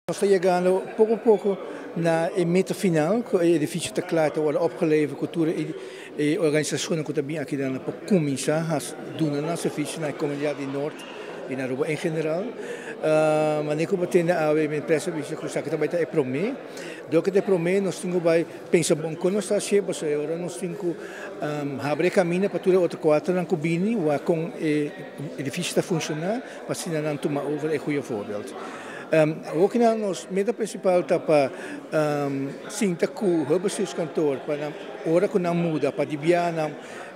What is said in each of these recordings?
Nos ta yegando poco poco na e meta final, cu e edificio ta cla, ta wordo opgeleverd, cu tur e organisacionnan cu ta bin aki dan pa cuminsa duna nan servicio na e comunidad di Noord y na Aruba en general. Manera cu bo tende awe mi prensa bisa cu esaki ta bay ta e prome. Dor cu ta e prome, nos tin cu bay pensa bon con nos ta hacié, pasobra e ora nos tin cu habri e caminda pa tur e otro cuaternan cu bini wak con e edificio ta funciona, pa asina nan tuma over e goeie voorbeeld. Awor nos meta principal ta pa sinta cu e bestuurskantoor, pa nan, ora cu nan muda, pa di nan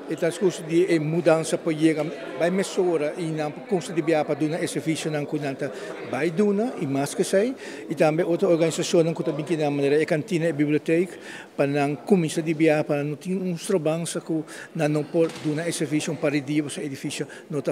e transcurso di e mudanza pa yega bay mesora y nan consta di bia pa duna e servicio nan cu nan ta bay duna y mas cu esey, y tambe otro organisacion cu ta bin na manera e cantina y biblioteca pa nan cuminsa di bia, pa no tin un strobanza cu nan no por duna e servicio un par di dia, e edificio no ta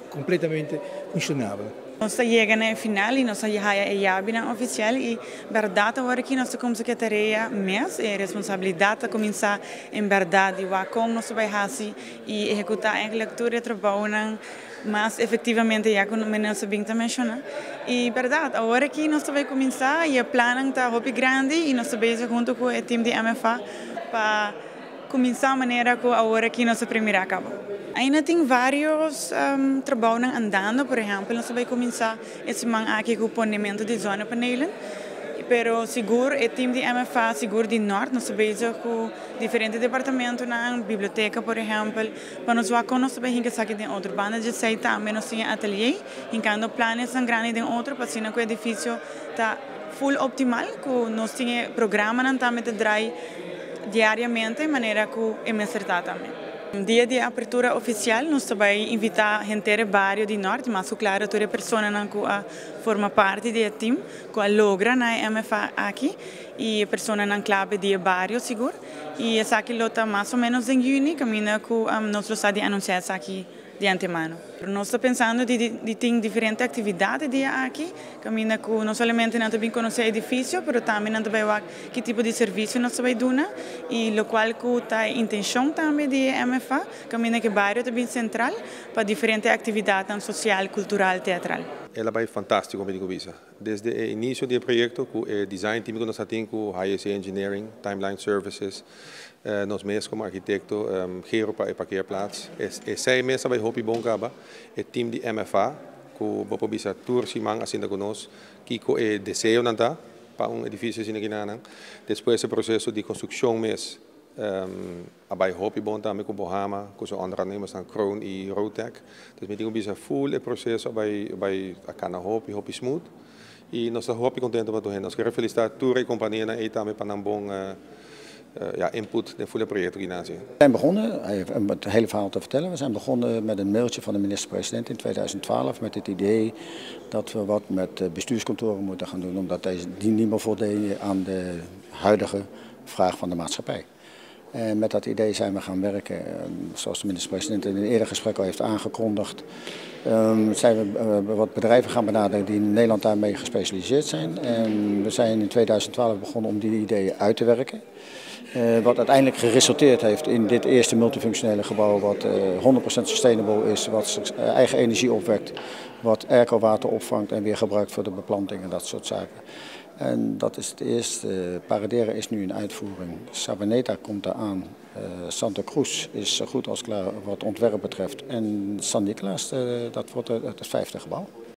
completamente funcionabel. Nos ta yega na final y nos a haya e yabinan oficial y berdad awor aki nos ta cuminsa cu e tarea mes y responsabilidad ta cuminsa en berdad y con nos bay haci y ehecuta eigenlijk tur e trabounan mas efectivamente, ya cu nos a bin ta menciona. Y berdad, awor aki nos ta bay cuminsa y e plan ta hopi grandi y nos ta bezig hunto cu e team di MFA pa cuminsa manera cu awor aki nos a primera caba. Ainda tin varios trabou andando, por ehempel, nos ta bay cuminsa e siman aki cu ponimento di zonnepanelen. Pero sigur, e team di MFA, sigur di Noord, nos ta bezig cu diferente departamento na biblioteca, por ehempel, pa nos wak nos ta bay hinca esaki den otro. Banda di esey tambe nos tin atelier, hincando planes grandi den otro, pa asina cu e edificio ta full optimal, cu nos tin programa tambe ta draai diariamente, manera cu e mester ta tambe. Dia di apertura oficial, nos ta bay invita henter e bario di Noord, mas claro, tur persona cu a forma parti di e team, cu a logra na MFA aki, y personanan clave di bario, sigur. Y esaki lo ta mas o menos den juni, caminda cu nos lo sa di anuncia esaki di antemano. Nos ta pensando di tin diferente actividad dia aki, caminda cu no solamente nan ta bin conoce e edificio, pero tambe nan ta bay wak ki tipo di servicio nos ta bay duna, y locual cu ta intencion tambe di MFA, caminda cu bario ta bin central pa diferente actividad social, cultural, teatral. El a bay fantastico, mi ta bisa. Desde e inicio di e proyecto, cu e design team cu nos tin cu HSA Engineering, Timeline Services, nos mes como arkitecto, Gero pa e parkeerplaats. E 6 mes bay hopi bon caba. E team di MFA, cu bo por bisa tur siman a sinta cu nos, kico e deseo nan ta pa un edificio asina aki nan. Despues e proceso di construccion mes a bay hopi bon tambe cu Bohama, cu su onderaannemers nan Kroon y Rotec. Dus mi tin bisa full e proceso bay a cana hopi, hopi smooth. Y nos ta hopi contento pa tur. Nos kier felicita tur e compania y tambe pa nan bon ja, input den full proyecto aki. We zijn begonnen, even om het hele verhaal te vertellen, we zijn begonnen met een mailtje van de minister-president in 2012 met het idee dat we wat met bestuurskantoren moeten gaan doen, omdat deze die niet meer voldeden aan de huidige vraag van de maatschappij. En met dat idee zijn we gaan werken, zoals de minister-president in een eerder gesprek al heeft aangekondigd. Zijn we wat bedrijven gaan benaderen die in Nederland daarmee gespecialiseerd zijn. En we zijn in 2012 begonnen om die ideeën uit te werken. Wat uiteindelijk geresulteerd heeft in dit eerste multifunctionele gebouw wat 100% sustainable is, wat zijn eigen energie opwekt, wat airco-water opvangt en weer gebruikt voor de beplanting en dat soort zaken. En dat is het eerste. Paradera is nu in uitvoering. Sabaneta komt eraan. Santa Cruz is zo goed als klaar wat ontwerp betreft. En San Nicolas, dat wordt het vijfde gebouw.